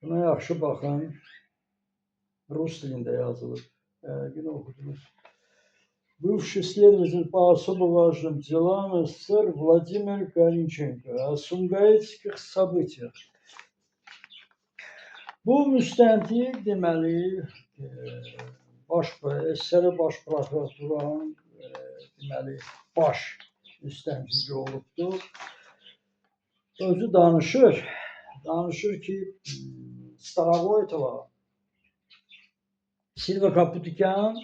Buna yaxşı baxın. Rus dilində yazılıb. Yəqin oxudunuz. Бывший следователь по особо важным делам СССР Владимир Kalinченко о сумгаитских событиях. Bu müstəntiq deməli, SSR Baş Prokuraturanın deməli baş müstəntiqi olubdur. Özü danışır. Danışır ki, Starovoytova, Silva Kaputikyan,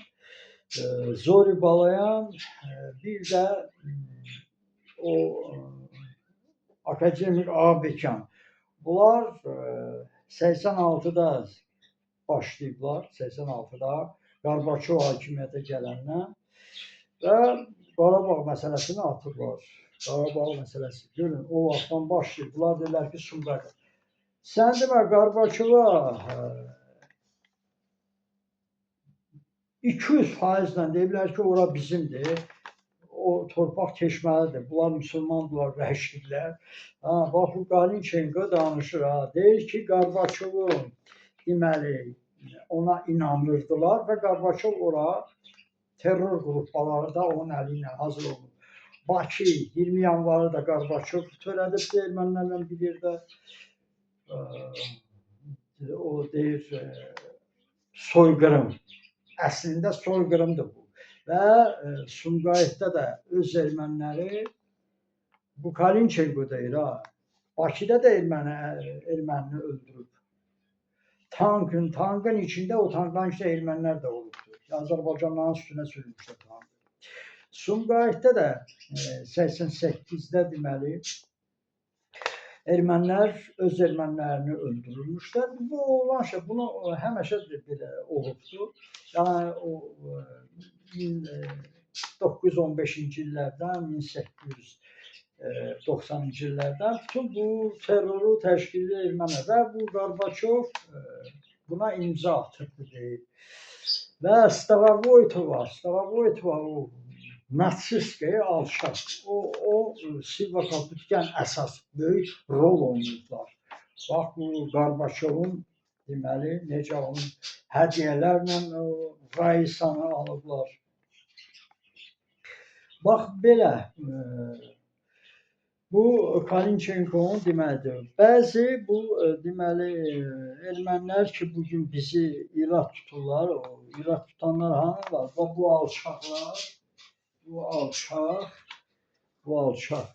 Zori Balayan, bir də o akademik Ağabekyan. Bunlar 86-da başlayıblar, 86-da Qarbaçov hakimiyyətə gələndən və Qarabağ məsələsini atıblar. Qarabağ məsələsi. Görün, o vaxtdan başlayıblar, deyirlər ki, Sumqayıt. Sən demə Qarbaçova 200 faizlə deyiblər ki, ora bizimdir. O torpaq keçməlidir. Bunlar müsəlmandırlar, vəhşidirlər. Ha, bax bu Kalinçenko danışır ha. Deyir ki, Qarbaçovun deməli ona inanırdılar və Qarbaçov ora terror qrupları da onun əli ilə hazır olub. Bakı 20 yanvarı da Qarbaçov törədibdir ermənilərlə bir yerdə. O deyir soyqırım. Əslində soyqırımdır bu. Və Sumqayıtda da öz erməniləri bu Kalinçenko deyir ha. Bakıda da ermənini öldürüb. Tankın içində o tankların içində ermənilər də olubdur. Azərbaycanlıların üstünə sürmüşlər tankı. Sumqayıtda da 88-də deməli ermənilər öz ermənilərini öldürülmüşlər. Bu olan şey, bunu həmişə belə olubdur. Yəni o 1915-ci illərdən 1890-cı illərdən bütün bu terroru təşkil edən ermənilər və bu Qarbaçov buna imza atıbdı deyir. Və Starovoytova o natsist alçaq. O Silva Kaputyan əsas böyük rol oynayıblar. Bax bu Qarbaçovun deməli necə onun hədiyyələrlə o Raisanı alıblar. Bax belə bu Kalinçenkonun deməlidir. Bəzi bu deməli ermənilər ki bugün bizi irad tuturlar, o irad tutanlar hanılar? Bax bu alçaqlar, bu alçaq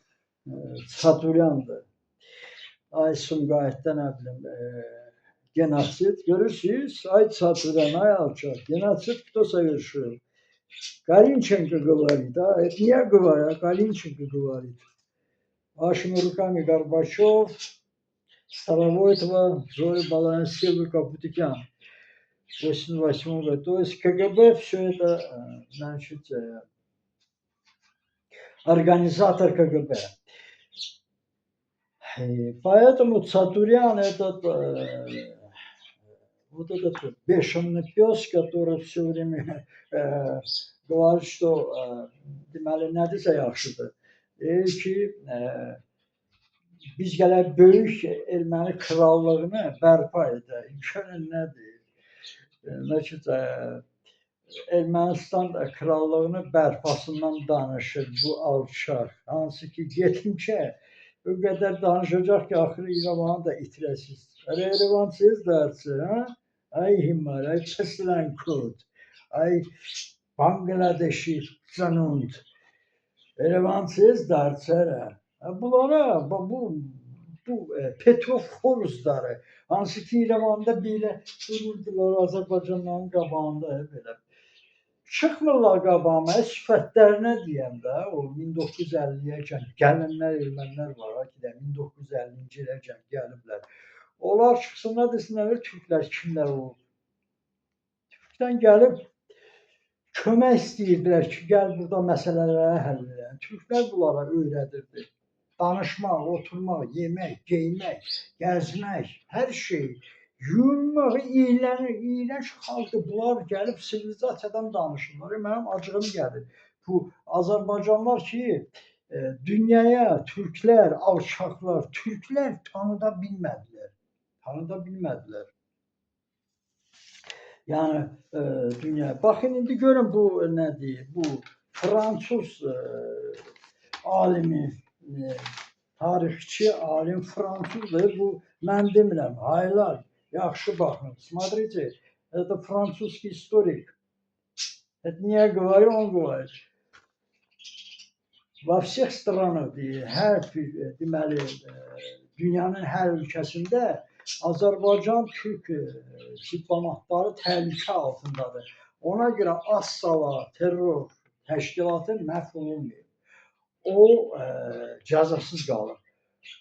Çaduryandır. Ay Sumqayıtda nə bilim genosid. Görürsünüz? Ay Çaduryan, ay alçaq. Genosid кто совершил? Kalinченко говорит, а это не я говорю, а Kalinченко говорит. Вашими руками Горбачев, Старовойтова, Зоя Балаян, Силва Капутикян. В 1988 году. То есть КГБ все это, значит, организатор КГБ. И поэтому Цатурян этот, вот этот бешеный пес, который все время говорит, что deməli nədirsə yaxşıdır. Deyir ki, biz gələk böyük erməni krallığını bərpa edək. Görün nə deyir. Значит, Ermənistan krallığını bərpasından danışır bu alçaq. Hansı ki, getmişə o qədər danışacaq ki, axırı İrəvanı da itirəsiz. Hələ Yerevansız darsı, ha? Ay himar, ay pislan kod, ay Bangladeşi zanund. Yerevansız darçara. Bunlara, bu Petrov xoruzları, hansı ki İrəvanda belə dururdular Azərbaycanlıların qabağında belə. Çıxmırlar qabağıma, sifətlərinə deyəm də, o 1950-yəcən gələnlər ermənilər var ha ki də 1950-ci iləcən gəliblər. Onlar çıxsınlar desinlər türklər kimlər olub. Türkdən gəlib kömək istəyirdilər ki, gəl burada məsələləri həll eləyin. Türklər bunlara öyrədirdi. Danışmaq, oturmaq, yemək, geymək, gəzmək, hər şey. Yuyunmaq, iyrənc xalqdır. Bunlar gəlib sivilizasiyadan danışırlar. Mənim acığım gəlir. Bu Azərbaycanlılar ki, dünyaya türklər, alçaqlar, türklər tanıda bilmədilər. Tanıda bilmədilər. Yəni dünya. Baxın indi görün bu nə deyir? Bu Fransız alimi, tarixçi alim fransızdır. Bu mən demirəm. Haylar, yaxşı baxın. Смотрите, это французский историк. Это не я говорю, он говорит. Во всех странах deyir, hər bir deməli dünyanın hər ölkəsində Azərbaycan türk diplomatları təhlükə altındadır. Ona görə Assala terror təşkilatı məhv olunmayıb. O cəzasız qalır.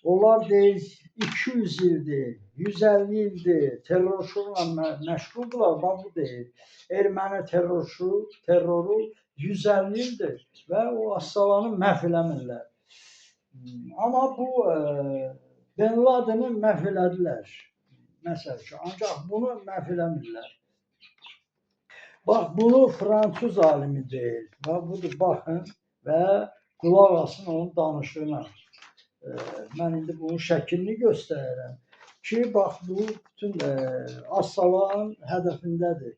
Onlar deyir 200 ildir, 150 ildir terrorçuluqla məşğuldurlar. Bax bu deyir. Erməni terroru 150 ildir və o Assalanı məhv eləmirlər. Amma bu Bin Ladeni məhv elədilər. Məsəl üçün, ancaq bunu məhv eləmirlər. Bax bunu fransız alimi deyir. Bax budur, baxın və qulaq asın onun danışığına. Mən indi bunun şəklini göstərirəm ki, bax bu bütün Assalanın hədəfindədir.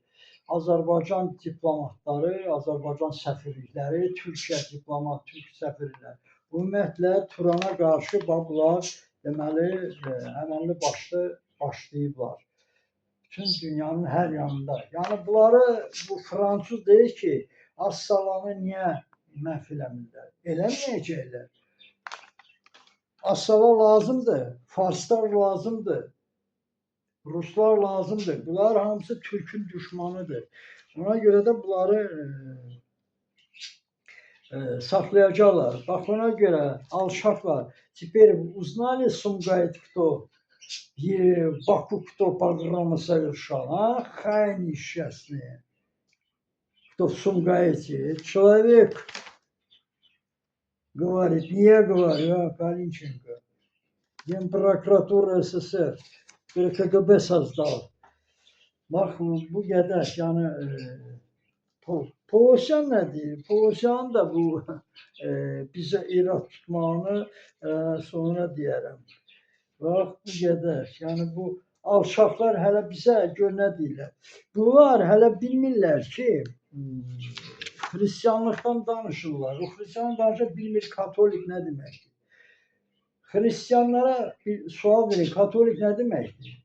Azərbaycan diplomatları, Azərbaycan səfirlikləri, Türkiyə diplomat, türk səfirləri. Ümumiyyətlə Turana qarşı bax bunlar deməli əməlli başlı başlayıblar. Bütün dünyanın hər yanında. Yəni bunları bu fransız deyir ki, Assalanı niyə məhv eləmirlər? Eləməyəcəklər. Assala lazımdır, Farslar lazımdır, Ruslar lazımdır. Bunlar hamısı Türkün düşmanıdır. Ona görə də bunları saxlayacaqlar. Bax ona görə alçaqlar. Теперь узнали Сумгайт кто? И Баку кто погромы совершал? А? Хай несчастные. Кто в Сумгаите? Человек говорит, не я говорю, а Калинченко. Генпрокуратура СССР. Bir KGB создал. Bax bu qədər. Yəni Poğosyan nə deyir? Poğosyan da bu bizə irad tutmağını sonra deyərəm. Bax bu qədər. Yəni bu alçaqlar hələ bizə gör nə deyirlər. Bunlar hələ bilmirlər ki, xristianlıqdan danışırlar. O xristian danışa bilmir katolik nə deməkdir. Xristianlara bir sual verin, katolik nə deməkdir?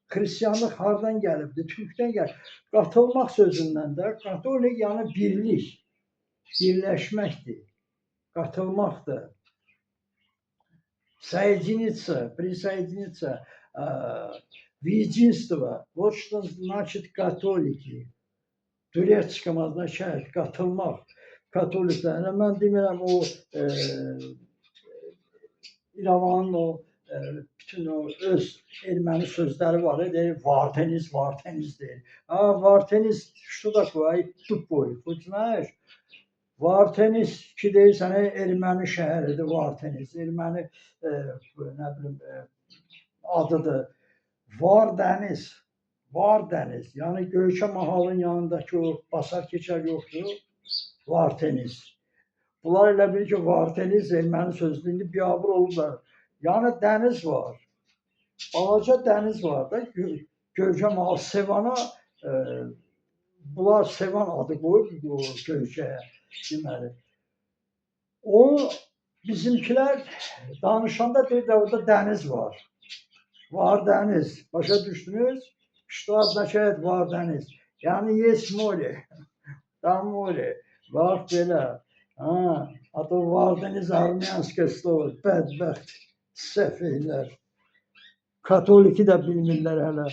Xristianlıq hardan gəlibdir? Türkdən gəl. Qatılmaq sözündən də katolik yəni birlik, birləşməkdir. Qatılmaqdır. Соединиться, присоединиться, в единство. Вот что значит католики. Турецком означает qatılmaq. Katoliklər. Elə mən demirəm o İrəvanın o bütün o öz erməni sözləri var, deyir Varteniz, Varteniz deyir. А Varteniz что такое? Ай тупой. Хоть знаешь? Varteniz ki deyirsən, erməni şəhəridir Varteniz. Erməni nə bilim adıdır. Var dəniz. Var dəniz. Yəni Göyçə mahalın yanındakı o basar keçər yoxdur. Varteniz. Bunlar elə bilir ki, Varteniz erməni sözüdür. İndi biabır olublar. Yəni dəniz var. Balaca dəniz var da Göyçə mahal Sevana bunlar Sevan adı qoyub o Göyçəyə deməli. O bizimkilər danışanda deyir də orada dəniz var. Var dəniz. Başa düşdünüz? Что означает var dəniz? Yəni есть море. Там море. Bax belə. Ha, а то Vardeniz армянское слово. Bədbəxt, səfehlər. Katoliki də bilmirlər hələ.